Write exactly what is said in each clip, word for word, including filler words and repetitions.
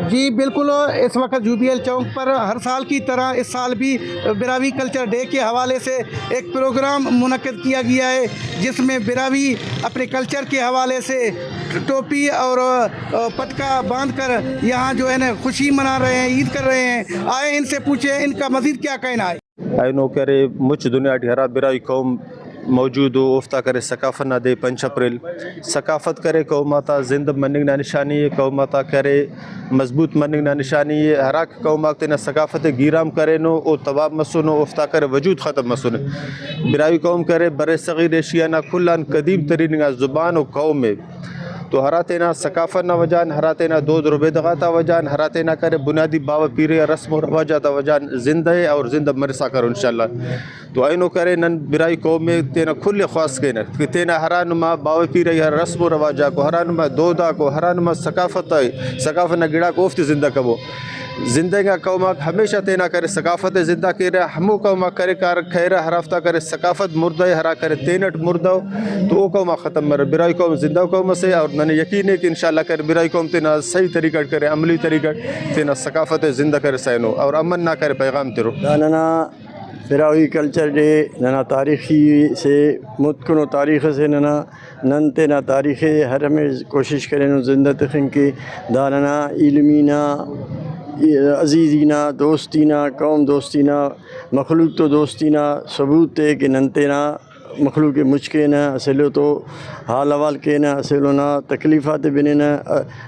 جی بالکل، اس وقت یو بی ایل چوک پر ہر سال کی طرح اس سال بھی براہوئی کلچر ڈے کے حوالے سے ایک پروگرام منعقد کیا گیا ہے، جس میں براہوئی اپنے کلچر کے حوالے سے ٹوپی اور، آ، پٹکا باندھ کر یہاں جو ہے نا خوشی منا رہے ہیں، عید کر رہے ہیں۔ آئے ان سے پوچھیں ان کا مزید کیا کہنا ہے۔ اینو کرے مچ دنیا ٹی ہرا براہوئی قوم موجود ءُ، اوفتا کرے ثقافت نا دے پنچ اپریل۔ ثقافت کرے قوم آتا زندہ مننگ نا نشانی ءِ، قوم آتا کرے مضبوط مننگ نا نشانی ءِ۔ ہرا قوم آک تینا ثقافت ءِ گیرام کرینو، او تباہ مسنو، اوفتا کرے وجود ختم مسنے۔ براہوئی قوم کرے برصغیر ایشیا نا کل آن قدیم ترین انگا زبان و قوم ءِ۔ تو ہرا تینا ثقافت نا وجہ آن، ہرا تینا دود ربیدہ غاتا وجہ آن، ہرا تینا کرے بنیادی باوہ پیرئی آ رسم و رواج آتا وجہ آن زندہ ءِ اور زندہ مرسا کرو انشاءاللہ۔ تو اینو کرے نن براہوئی قوم ءِ تینا کل ءِ خواست کینہ کہ تینا ہرا نما باوہ پیرئی آ رسم و رواج آکو، ہرا نما دود آکو، ہرا نما ثقافت ءِ، ثقافت نا گڑاک اوفتے زندہ کبو۔ زندہ انگا قوم آک ہمیشہ تینا کرے ثقافت ءِ زندہ کیرہ، ہمو قوم آک کرے کار کھیرہ ہرافتا کرے ثقافت مردہ ءِ، ہرا کرے تینٹ مردہ ءُ، تو او قوم آک ختم مرہ۔ براہوئی قوم زندہ قوم اسے اور ننے یقین ءِ کہ انشاءاللہ کرے براہوئی قوم تینا صحیح طریقہ اٹ کرے، عملی طریقہ اٹ تینا ثقافت ءِ زندہ کرسا اینو اور امن نا کرے پیغام ترو۔ دا ننا براہوئی کلچر ڈے ننا تاریخی سے متکنو تاریخ اسے ننا۔ نن تینا تاریخ ءِ ہر ہمے کوشش کرینن زندہ تخنگ کہ دا ننا ایلمی نا، عزیزی نا، دوستی نا، قوم دوستی نا، مخلوق تو دوستی نا ثبوت ءِ کہ نن تینا مخلوق ءِ مچ کینہ، اسہ ایلو تو حال احوال کینہ، اسہ ایلو نا تکلیف آتے بننہ۔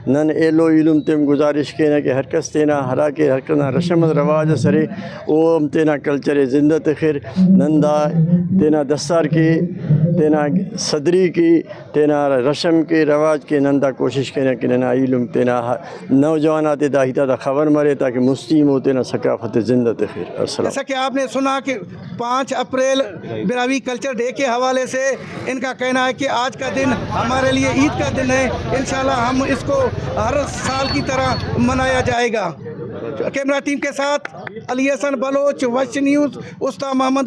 نن ایلو ایلم تے ہم گزارش کینہ کہ ہر کس تینا ہرا کہ ہر کس نا رسم رواج اس ارے، او ہم تینا کلچر ءِ زندہ تخر۔ نن دا تینا دستار کے، تینا صدری کے، تینا رسم کے، رواج کے، نن دا کوشش کینہ کہ ننا ایلم تینا ہ-، نوجوان آتے دا ہیت آتا خبر مرے تاکہ مستی ہم او تینا ثقافت ءِ زندہ تخر۔ السلام۔ جیسا کہ آپ نے سنا کہ پانچ اپریل براہوئی کلچر ڈے کے حوالے سے ان کا کہنا ہے کہ آج کا دن ہمارے لیے عید کا دن ہے، انشاءاللہ ہم اس کو ہر سال کی طرح منایا جائے گا۔ کیمرہ ٹیم کے ساتھ علی حسن بلوچ، وش نیوز، استا محمد۔